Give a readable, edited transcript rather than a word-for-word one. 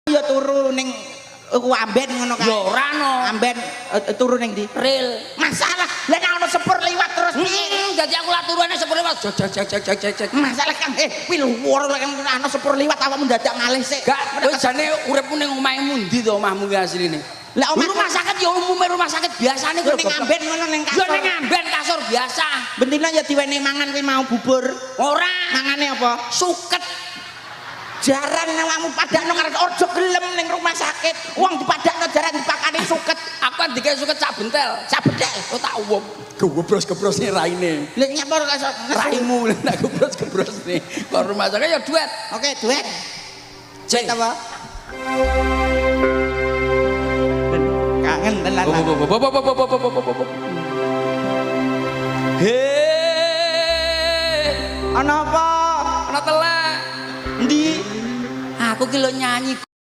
Ya turu ning iku amben ngono kae. Ya ora no. Amben turu ning ndi? Ril. Masalah lah nek ana sepur liwat terus piye? Dadi aku lak turune sepur liwat. Jek jek jek jek jek jek. Masalah Kang, kuwi luwur lek ana sepur liwat awakmu dadak ngalih sik. Gak, kowe jane uripmu ning omahmu ndi to omahmu ki asline? Lah omah Rumah sakit ya umume rumah sakit biasane Yo ning amben ngono ning Ya kasur. ning amben kasur biasa. Bendina ya diwenehi mangan kuwi mau bubur. Ora. Mangane apa? Suket. Jaran awakmu padakno karo aja gelem ning rumah sakit. Wong dipadakno jaran dipakani suket. Aku kan dikek suket sak bentel. Sak bedhek. Oh tak uwup. Gebros-gebrosne raine. Lha nyapa ora iso Raimu nek gebros-gebrosne. Kok rumah sakit ya duet. Oke, duet. Cek. Apa? Kangen tenan. He. Ana apa? Ana telek. Endi? Aku ki lho nyanyi.